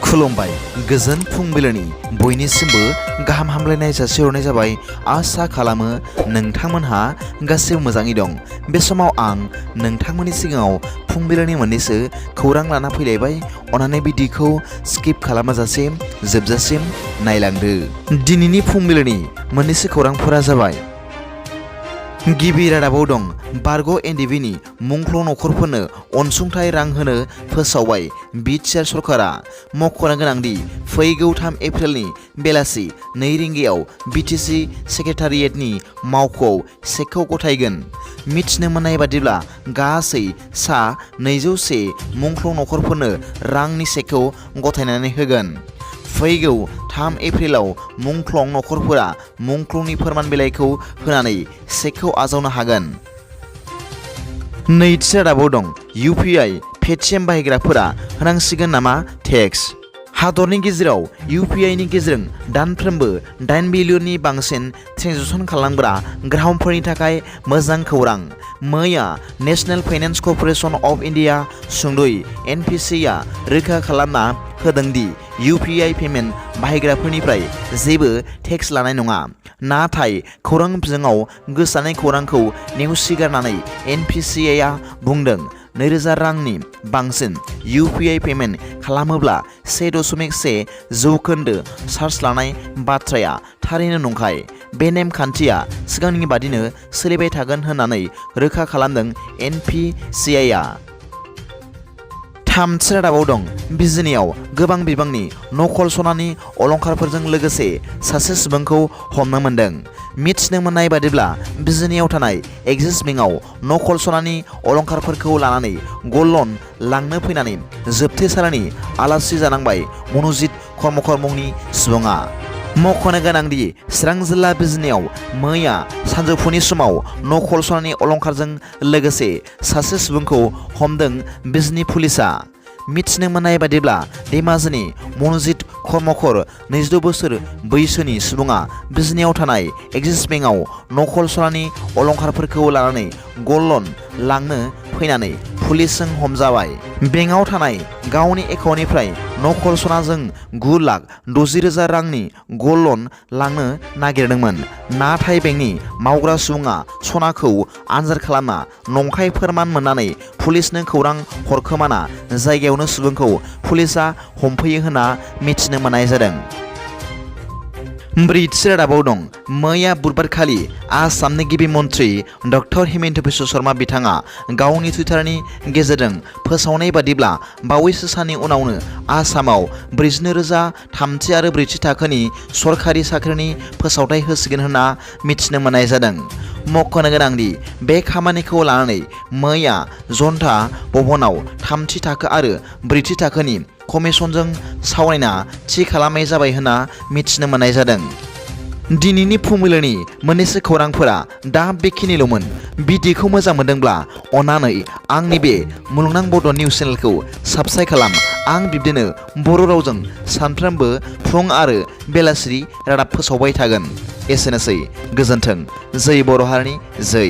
खुलुमबाय गोजोन फुंबिलिनि बयनिसिमबो गाहाम हामलायनाय जासिहरनाय जाबाय। आसा खालामो नोंथांमोनहा गासैबो मोजाङै दं। बे समाव आं नोंथांमोननि सिगाङाव फुंबिलिनि मोननैसो खौरां लाना फैलायबाय। अन्नानै भिडिअखौ स्किप खालामाजासे जोबजासिम नायलांदो। दिनैनि फुंबिलिनि मोननैसो खौरांफोरा जाबाय। गिबि रादाबाव दं बारग' एनडिबिनि मुंख्लं नखरफोरनो अनसुंथाइ रां होनो फोसावबाय बिटिआर सरकारा। मख'नो गोनांदि फैगौ 3 एप्रिलनि बेलासि 2 रिंगायाव बिटिसि सेक्रेटारियेटनि मावख'आव चेकखौ गथायगोन। मिथिनो मोननाय बादिब्ला गासै सा 201 मुंख्लं नखरफोरनो रांनि चेकखौ गथायनानै होगोन। फैगौ 3 एप्रिलाव मुंख्लं नखरफोरा मुंख्लंनि फोरमान बिलाइखौ होनानै चेकखौ आजावनो हागोन। नैथि रादाबाव दं UPI पेटिएम बाहायग्राफोरा होनांसिगोन नामा टेक्स? हादरनि गेजेराव UPI नि गेजेरजों दानफ्रोमबो 8 बिलियननि बांसिन ट्रेन्जेकसन खालामग्रा ग्राहकफोरनि थाखाय मोजां खौरां। मैया नेशनेल फाइनेन्स कर्प'रेशन अफ इन्डिया सुंद'यै NPC आ रोखा खालामना होदोंदि UPI पेमेन्ट बाहायग्राफोरनिफ्राय जेबो टेक्स लानाय नङा। नाथाय खौरां बिजोङाव गोसारनाय खौरांखौ नेवसिगारनानै NPC आ बुंदों 2000 रांनि बांसिन UPI पेमेन्ट खालामोब्ला 1.1% चार्ज लानाय बाथ्राया थारैनो नंखाय। बे नेमखान्थिया सिगांनि बादिनो सोलिबाय थागोन होननानै रोखा खालामदों NPC आ। थामथि रादाबाव दं बिजिनियाव गोबां बिबांनि नकल सनानि अलंखारफोरजों लोगोसे सासे सुबुंखौ हमनो मोन्दों। मिथिनो मोननाय बादिब्ला बिजिनियाव थानाय एक्सिस बेंकआव नकल सनानि अलंखारफोरखौ लानानै गल्ड लन लांनो फैनानै जोबथेसालिनि आलासि जानांबाय मनजित कर्मकर मुंनि सुबुङा। मख'नो गोनांदि चिरां जिल्ला बिजिनियाव मैया सानजौफुनि समाव नकल सनानि अलंखारजों लोगोसे सासे सुबुंखौ हमदों बिजिनि पुलिसआ। मिथिनो मोननाय बादिब्ला धेमाजिनि मनजित कर्मकर 22 बोसोर बैसोनि सुबुङा बिजिनियाव थानाय एक्सिस बेंकआव नकल सनानि अलंखारफोरखौ लानानै गल्ड लन लांनो फैनानै पुलिसजों हमजाबाय। बेंकआव थानाय गावनि एकाउन्टनिफ्राय नकल सनाजों 9,60,000 रांनि गल्ड लन लांनो नागिरदोंमोन। नाथाय बेंकनि मावग्रा सुबुङा सनाखौ आनजाद खालामना नंखाय फोरमान मोननानै पुलिसनो खौरां हरखोमाना जायगायावनो सुबुंखौ पुलिसआ हमफैयो होनना मिथिनो मोननाय जादों। ब्रैथि रादाबाव दं मैया बुधबारखालि आसामनि गिबि मन्थ्रि डक्टर हिमन्त बिश्व शर्मा बिथाङा गावनि टुइटारनि गेजेरजों फोसावनाय बादिब्ला बावैसो साननि उनावनो आसामाव 42,000 थामथि आरो ब्रैथि थाखोनि सरखारि साख्रिनि फोसावथाय होसिगोन होनना मिथिनो मोननाय जादों। मख'नो गोनांदि बे खामानिखौ लानानै मैया जनता भवनाव थामथि थाखो आरो ब्रैथि थाखोनि कमिसनजों सावरायना थि खालामनाय जाबाय होनना मिथिनो मोननाय जादों। दिनैनि फुंबिलिनि मोननैसो खौरांफोरा दा बेखिनिल'मोन। भिडिअखौ मोजां मोनदोंब्ला अन्नानै आंनि बे मुलुगनां बड' निउस चेनेलखौ साबस्क्राइब खालाम। आं बिब्दिनो बर' रावजों सानफ्रोमबो फुं आरो बेलासि रादाब फोसावबाय थागोन। एसेनोसै गोजोन्थों। जै बर' हारिनि जै।